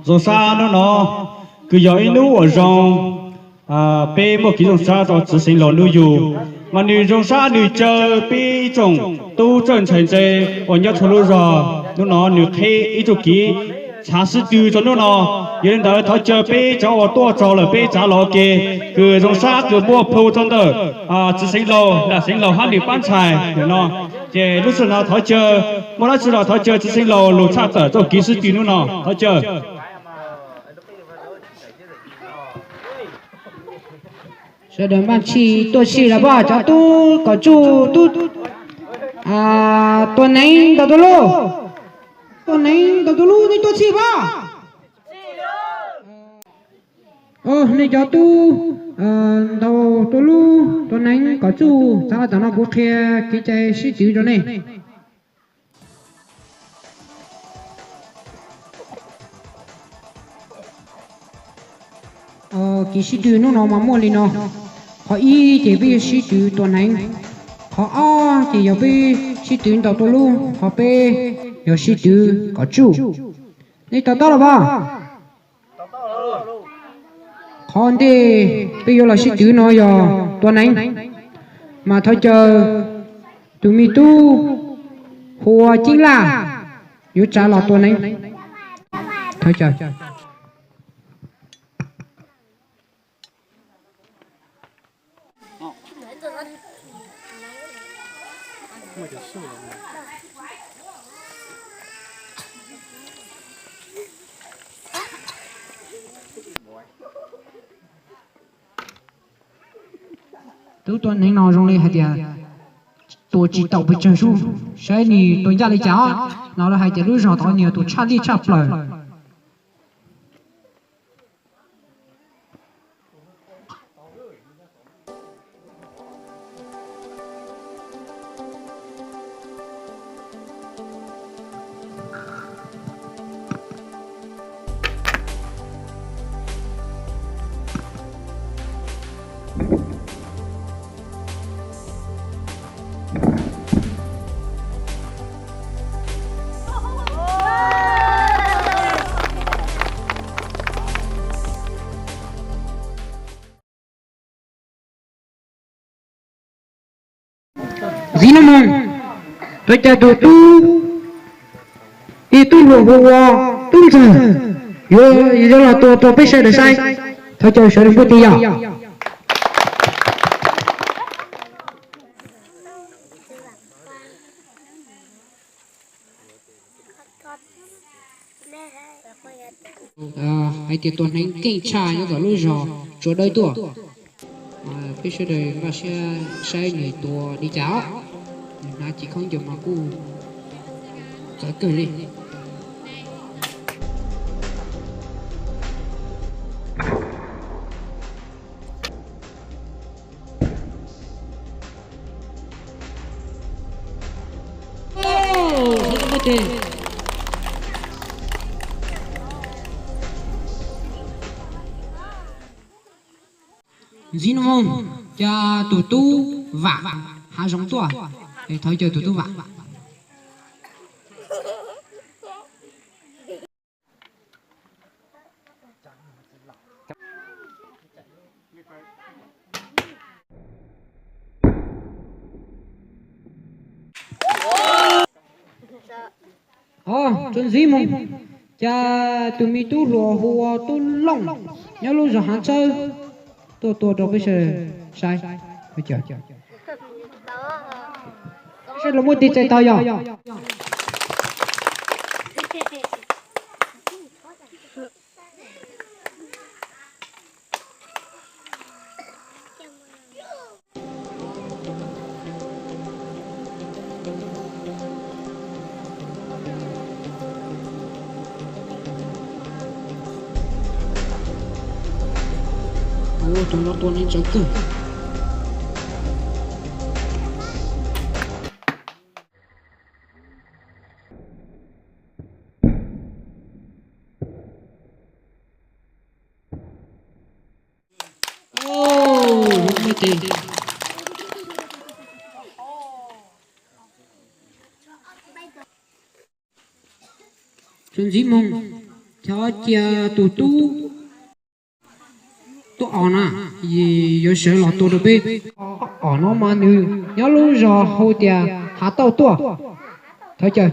Zoo sab hnub no kws yog ib hnub uas zoo, peb muaj kev zoo sab rau txiv xeev laus nuj yug, mas nws zoo sab nws caw peb ib tsoom tub txawj ntxhais ntse uas nyob txhua lub zog hnub no nws qheb ib tsoom kev tshav sib tw rau hnub no. Yog li ntawd thov caw peb cov uas tuaj txog lawm peb tsav los ua ke, kws zoo sab kws muaj plhu rau ntawm txiv xeev laus, nam xeev laus hab nws pab ntxhais no. Ces lub sij hawm no thov caw, muaj dab tsi los thov caw txiv xeev laus lug tshaj tawm txoj kev sib tw hnub no, thov caw. Sawv daws npaj tshij tuaj tshij lawm pab, cov tub kom tsuj tub, Tuam Neev ntaus tua lub, Tuam Neev ntaus tua lub, nej tuaj tshij pab. Nej cov tub ntaus tua lub, Tuam Neev kom tsuj, txav los tom no kuv qhia kev cai sib twv rau nej. Kev sib tw hnub no mas muaj li no. Qhov ib ces peb yuav sib tw Tuam Neev. Qhov ob ces yog peb sib tw ntaus tua lub, qhov peb yog sib tw kom tsuj. Nej to taub los pab? Qhov ntej peb yuav los sib twv no yog Tuam Neev, mas thov caw tus me tub hu ua Ceeb Laj yuav tsav los Tuam Neev. Thov caw. Tub Tuam Neev no zoo li hais tias tua tsis tau pes tsawg sub, saib nws tua ncaj li cas os. No lawv hais tias lub zog tod nws yog tus tshaj lij tshaj plaws. Ntxiv no mus, thov caw tus tub, ib tub hluas hu ua Tub Ntxawg, yuav los tua rau peb sawv daws saib. Thov caw sawv daws npuaj tes yog. Hais tias Tuam Neev keej tshaj nyob tom lub zos Tsua Dawb tuaj. Peb sawv daws npaj siab saib nws tua li cas os. Nws hnav cim khaub ncaws mas kuj txawv kawg li. Ntxiv no mus, caw tus tub Vam hav zoov tuaj. Thov caw tus tub Vam. Os, tsuas ntxiv mus, caw tus me tub hluas hu ua Tub Looj nyob lub zos Hav Tsawb tuaj tua rau peb sawv daws saib. Sawv daws muaj tig txais taug yog. Tus no tua neeg tsawv kawg. Tsuas ntxiv mus, Thov cia tus tub tuaj os na, yuav sawv los tua rau peb. Os no mas nws nyob lub zos hu tias Hav Tauj Tuaj. Thov caw.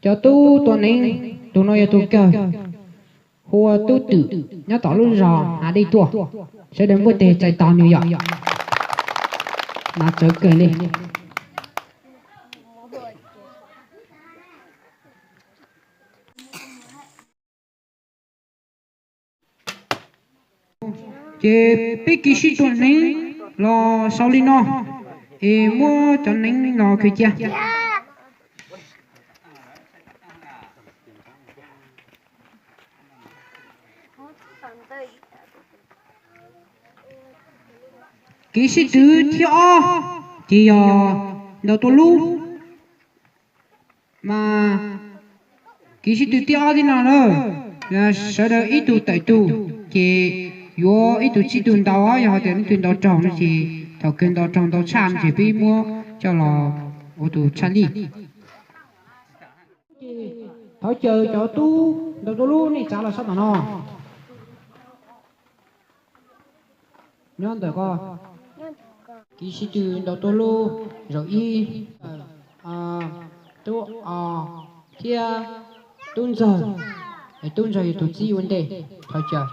Cov tub tua neeb, tus no yog tus kawg, hu ua Tub Twm, nyob tom lub zos Hav Dej Tuaj. Sawv daws npuaj tes txais tos nws yom. Mas txawv kawg li. Ces peb kiv sib tua neeb los sau li no, es muab cov neeb los khaws cia. Kiv sib tw thib ob, ces yog ntaus tua lub. Mas kiv sib tw thib ob thib no na, sawv daws ib tug tawm tug, ces yuav ib tug tsib tug ntaus, yog hais tias leej twg ntaus raug no ces thaum kawg ntaus raug ntau tshaj no ces peb muab coj los ua tus tshaj lij. Thov caw cov tub ntaus tua lub nej txav los sab tom no. Nyob ntawm ko, kiv sib tw ntaus tua lub, zaum ib, Tub Os thiab Tub Ntxawg, es Tub Ntxawg yog tus txib ua ntej, thov caw.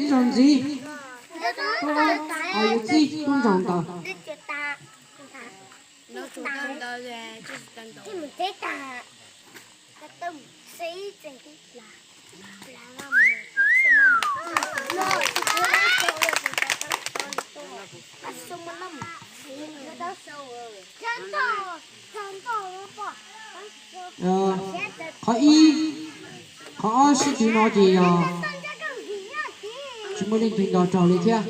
Ib zaug ntxiv, Tub Os yuav txib Tub Ntxawg ntawd. Qhov ib, qhov ob sib tw no ces yog tsis muaj leej twg ntaus raug li thiab.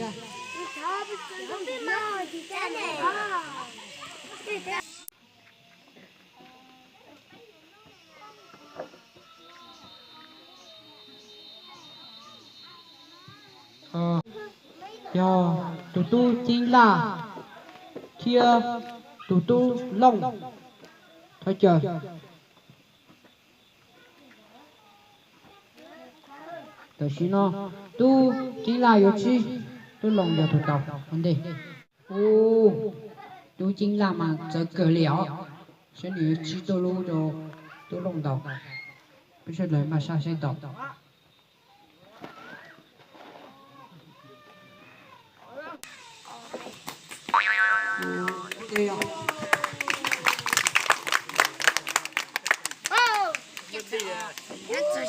Yog tus tub Ceeb Laj thiab tus tub Looj, thov caw. Tam sim no tub Ceeb Laj yuav tsib, tub Looj yog tus tau ua ntej. Ub, tub Ceeb Laj mas txawv kawg li os, saib nws yuav tsib tuj lub rau tub Looj ntaus. Peb sawv daws maj sab saib tau.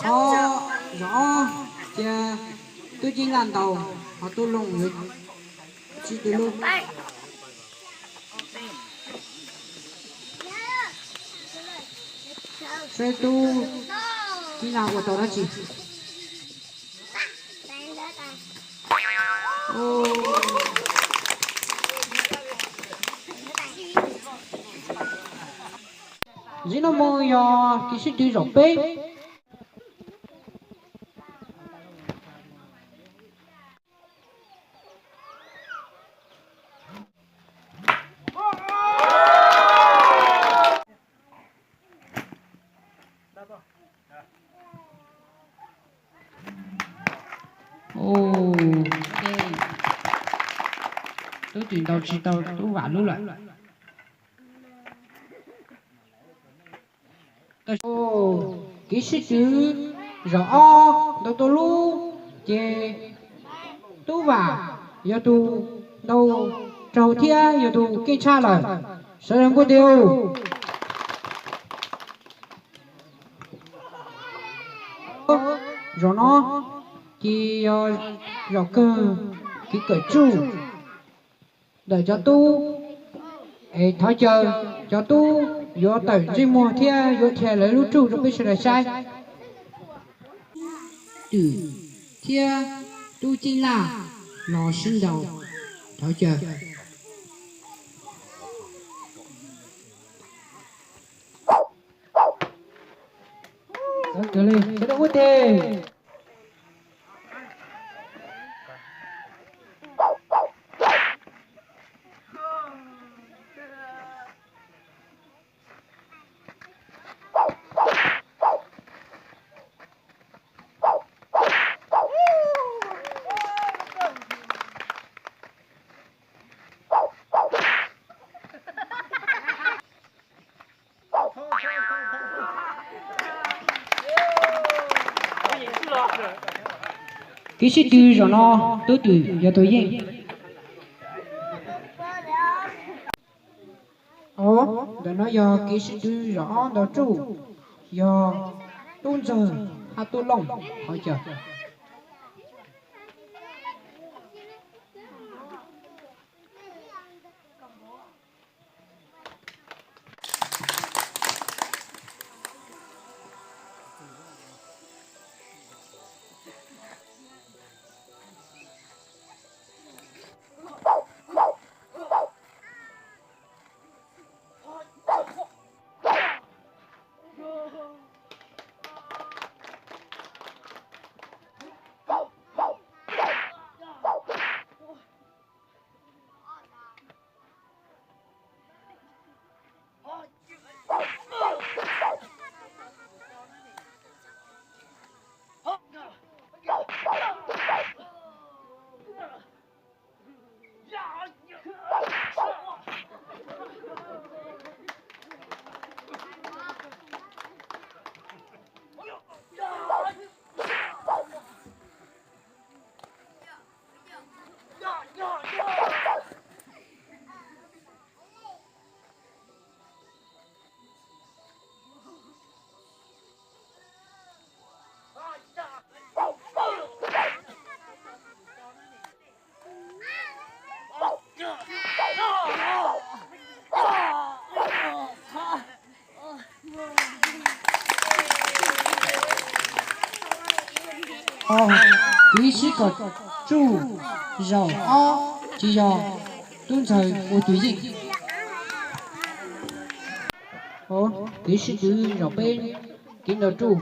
Qhov zaum ob cia tub Ceeb Laj ntaus, ho tub Looj yuav tsib tuj lub. Saib tub Ceeb Laj ua tau dab tsi. Ntxiv no mus yog kev sib tw zaum peb. Tub Twm ntaus tsis tau Tub Vam lub lawm. Kiv sib twv zaum ob ntaus tau lub, ces Tub Vam yog tus ntaus raug thiab yog tus keej tshaj lawm. Sawv daws npuaj tes. Zaum no ces yog zaum kawg kev kawm tsuj ntawm cov tub. Es thov caw cov tub yuav tawm ntsej muag thiab yuav dhia lawv lub tsuj rau peb sawv daws saib. Twm thiab Tub Ceeb Laj los sib ntaus. Thov caw. Sawv daws ua tes. Kev sib tw zaum no Tub Twm yog tus yeej. Ntawm no yog kev sib tw zaum ob ntaus tsuj, yog Tub Ntxawg hab Tub Looj hov caw. Kev sib kom tsuj zaum ob ces yog Tub Ntxawg ua tus yeej. Kev sib tw zaum peb kev ntaus tsuj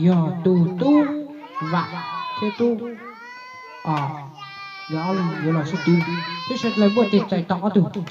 yog tus Tub Vam thiab Tub, yog ob leeg yuav los sib tw. Peb sawv daws npuaj tes txais tos ob tug.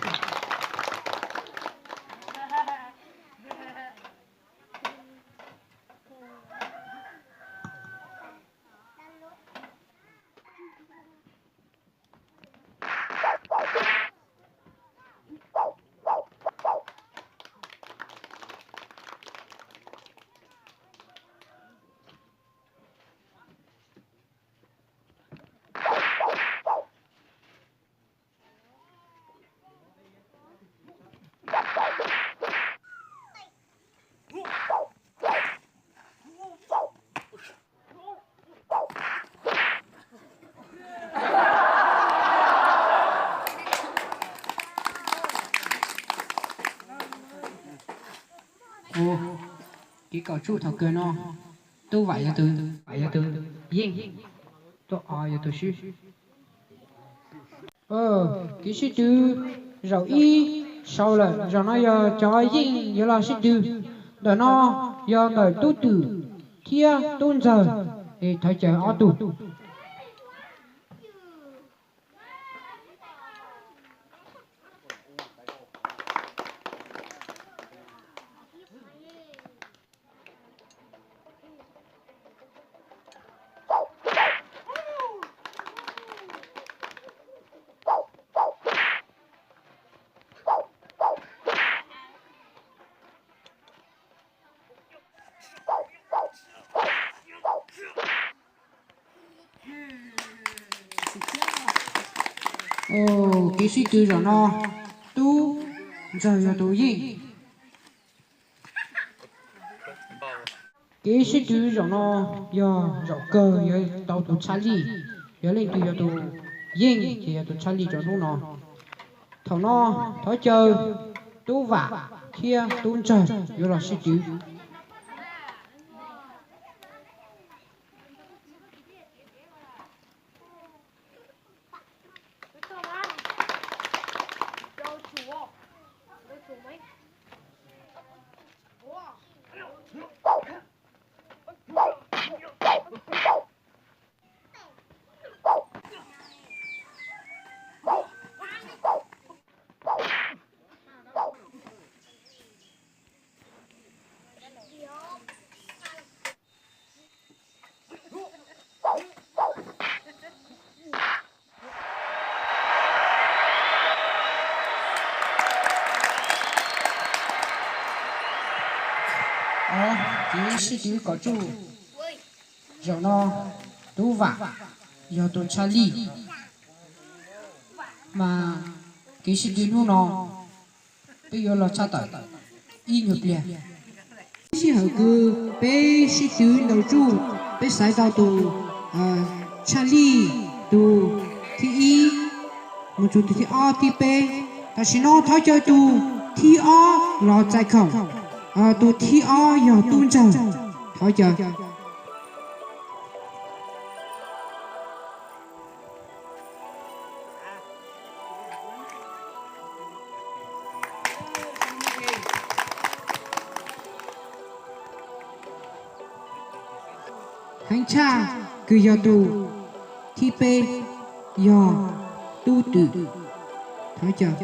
Kev kom tsuj thaum kawg no, Tub Vam yog tus, Vam yog tus yeej, Tub Ov yog tus swb. Kev sib tw zaum ib sau lawm, zaum no yog cov yeej yuav los sib tw. Ntawm no yog ntawm Tub Twm thiab Tub Ntxawg, es thov caw ob tug. Kev sib tw zaum no, tub ntxawg yog tus yeej. Kev sib tw zaum no yog zaum kawg yuav tau tus tshaj lij, yog leej twg yog tus yeej ces yog tus tshaj lij rau hnub no. Thaum no thov caw tub vam thiab tub ntxawg yuav los sib tw. Kev sib tw kom tsuj zaum no, tub vam yog tus tshaj lij, mas kev sib tw hnub no peb yuav los tshaj tawm ib nyuag pliag. Sij hawm kws peb sib tw ntaus tsuj, peb xaiv tau tus tshaj lij, tus thib ib mus txug tus thib ob thib peb. Tam sim no thov caw tus thib ob los txais khoom. Tus thib ob yog tub ntxawg, thov caw. Heev tshaj kws yog tus thib peb, yog tub twm, thov caw.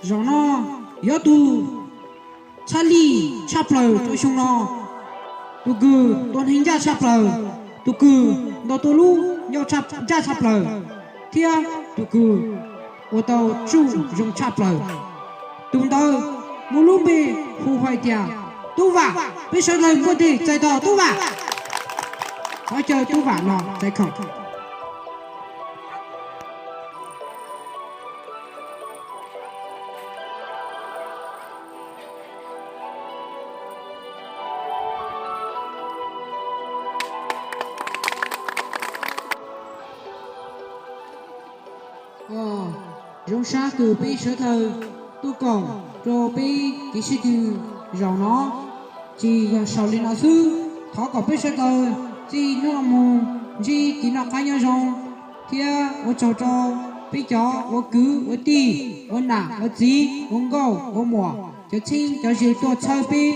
Zaum no yog tus tshaj lij tshaj plaws rau xyoo no, tus kws tua neeg ncaj tshaj plaws, tus kws ntaus tau lub ncauj ncaj tshaj plaws, thiab tus kws ua tau tsuj zoo tshaj plaws. Tus ntawd muaj lub npe hu hais tias Tub Vam. Peb sawv daws npuaj nteg txais tos Tub Vam. Thov caw Tub Vam los txais khoom. Zoo sab kws peb sawv daws tuaj koom rau peb kev sib tw zaum no, tsis yog xaus li no xwb. Thov kom peb sawv daws txij hnub no mus ntsib kev noj qab nyob zoo, thiab ua tsaug rau peb cov ua kwv ua tij, ua nam ua txiv, ua nkauj ua muam, cov txheeb cov ze tuaj txhawb peb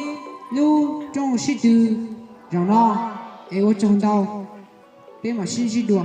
lub rooj sib tw zaum no, es ua tsaug ntau. Peb mam sib ntsib dua.